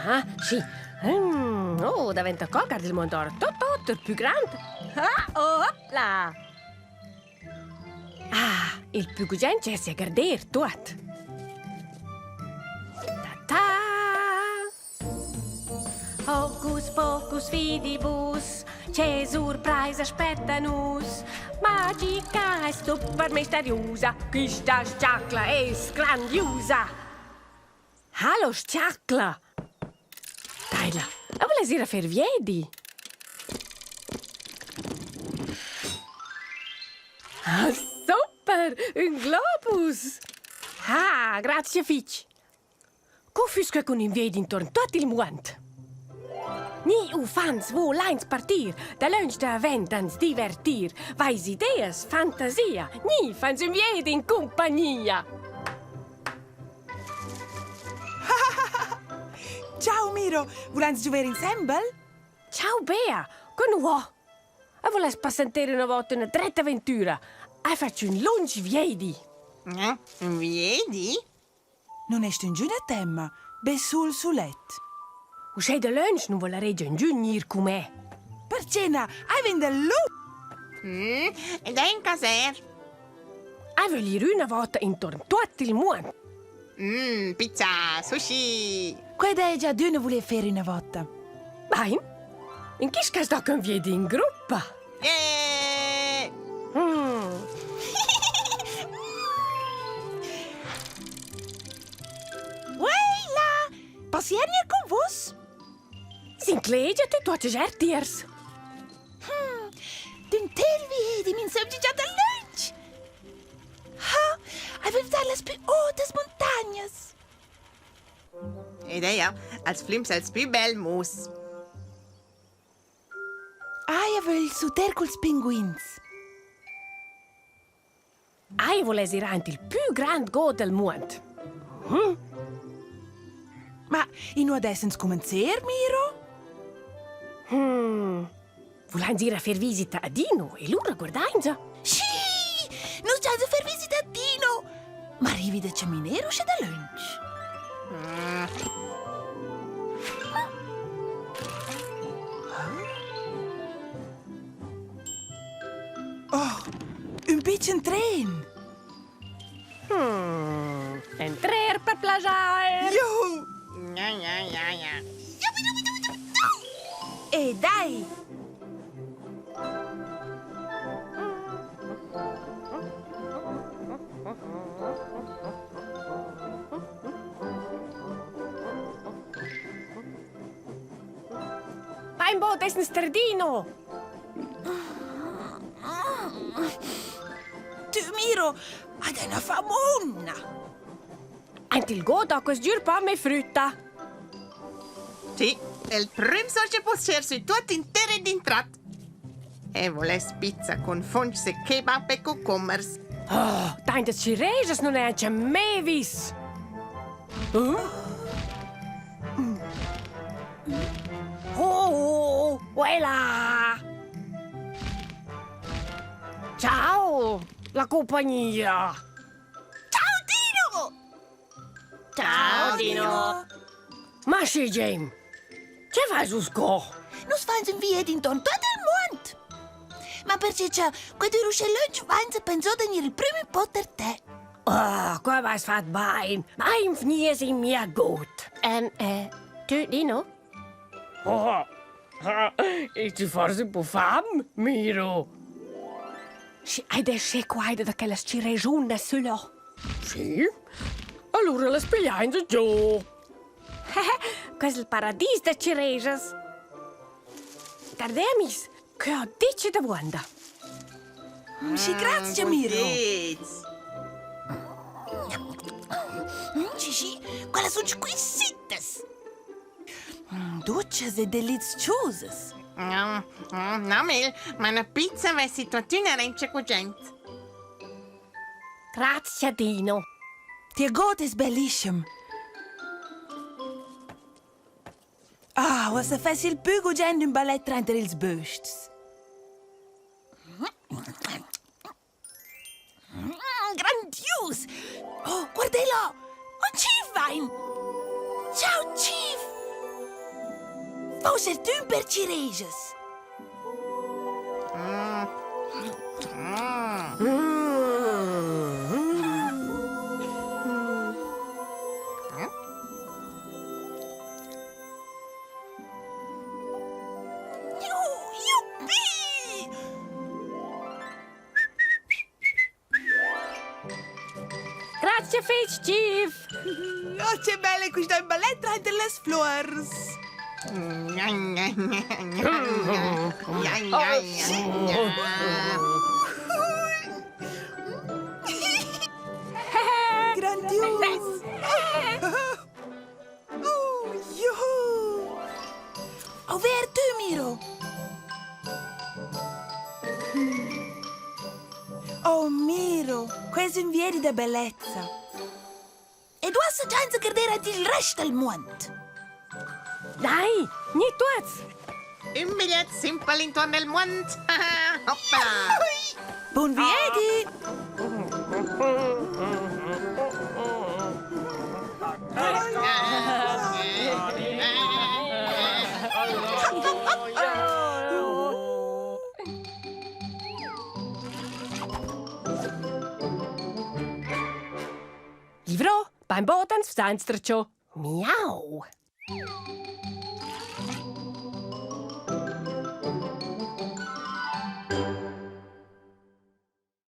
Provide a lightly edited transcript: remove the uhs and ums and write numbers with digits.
Aha, sì. Mm, oh, daventa co guarda il mondo ora tot oter, più grand. Ah, oh, hopla! Ah, il più gugent c'è a garder tuot. Ta-ta! Hocus pocus fidibus, che surpraisa aspetta nus. Magica e super misteriosa, quista sgiacla es grandiusa. Hallo sgiacla! Taila, eu voless ir a fer viedi. Ah, super! Ün globus! Ah, grazie fich! Co füss que cun ün viedi intuorn tuot il muond? Ni uffants vulains partir, dalöntsch davent ans divertir, vais ideas, fantasia, ni fans ün viedi in cumpagnia. Ciao Miro, vulains giuver insembel? Ciao Bea, co nu vo? Eu vuless passanter üna vota üna dretta aventüra. Hai fatg ün lunsch viedi. Ün viedi? Nun est ingüna temma, be sul sulet. Uschè dalöntsch nu volaregia ingün gnir cun me. Perche na? Ai vegn dal lup! Mm, ed è in caser. Ai vögl ir üna vota intuorn tuot il muond. Mm, pizza, sushi. Quella è già adüna voler fer üna vota. Bain. In quist cas do ch'ün viedi in gruppa. Yeah! Mm. Ueila! Poss ir gnir cun vus? S'inclegia tü tuot ger tiers. Hmm, d'ün tel viedi m'insömgi già da lönch. Ha, avev dar las pü otas muntagnas. Ed eir als flims als pü bel mus. Ai, vögl suter culs pinguins. Ai voless ir aint il pü grand god del muond. Hm? Ma inua dessens cumanzer, Miro? Hmm. Vulains ir a fer visita a Dino e lura guardainsa? Schi! Nus giains a fer visita a Dino! Ma rivi da chaminer usche dalöntsch? Oh, ün pitschen tren! Hmm. Entrer per plagiar! Juhu! Ja, ja, ja, ja. E dai! Bainbod es ün stradino! Tü Miro, ad è üna famonna! Aint il god ho que sgür pom e frütta. Sì, el prüm so che poss-cher sü tuot inter ed intrat. E voless pizza con fungs e kebab e cucummers. Oh, daint as cirejas nun è auncha mai vis. Uh? Oh, quella! Ciao, la compagnia! Ciao Dino! Ciao, Dino! Ma schi, Jane, che fai su sco? Nus fains ün viedi intorn tuot il muond. Ma perche cha que dür uschè lönch vainsa pensò da gnir il prüm ün po ter te. Oh, qua vais fat bain. Bain fnies in mia gut. Ähm, äh, tü, Dino? Oh, e tu forse un po fam, Miro? Sì, hai desce quaida da quellas ciregiunas sulla. Sì? Allora las pigliains giù. Quel è il paradis da cirejas. Tardemis, che ho dice da buonda. Schi grazie, Miro. Sì, sì, quellas sun squisitas. Dutschas e deliziusas. No, no, Mel, ma una pizza avessi tuottüna rendscha gugent. Grazie, Dino. Tia god es bellischem. Ah, uossa fess il pü gugent ün ballet tranter ils bösts. Grandius! Oh, guardai là! Un tschif vain! Ciao, tschif! Forse tü per cirejas. Juppie! Grazie fetg, Chief! Oh, che bella questa ballet tranter las flors! Grandios! Oh, juhu! Alweer tu, Miro! Oh, Miro, quel es ün viedi da bellezza. Ed uossa giainsa garder aint il rest dal muond. Dai, gni tuots! Ün bigliet simpel intuorn il muond. Hoppa! Bun viedi! Livrò, bainbod ans vzains darcho. Miau!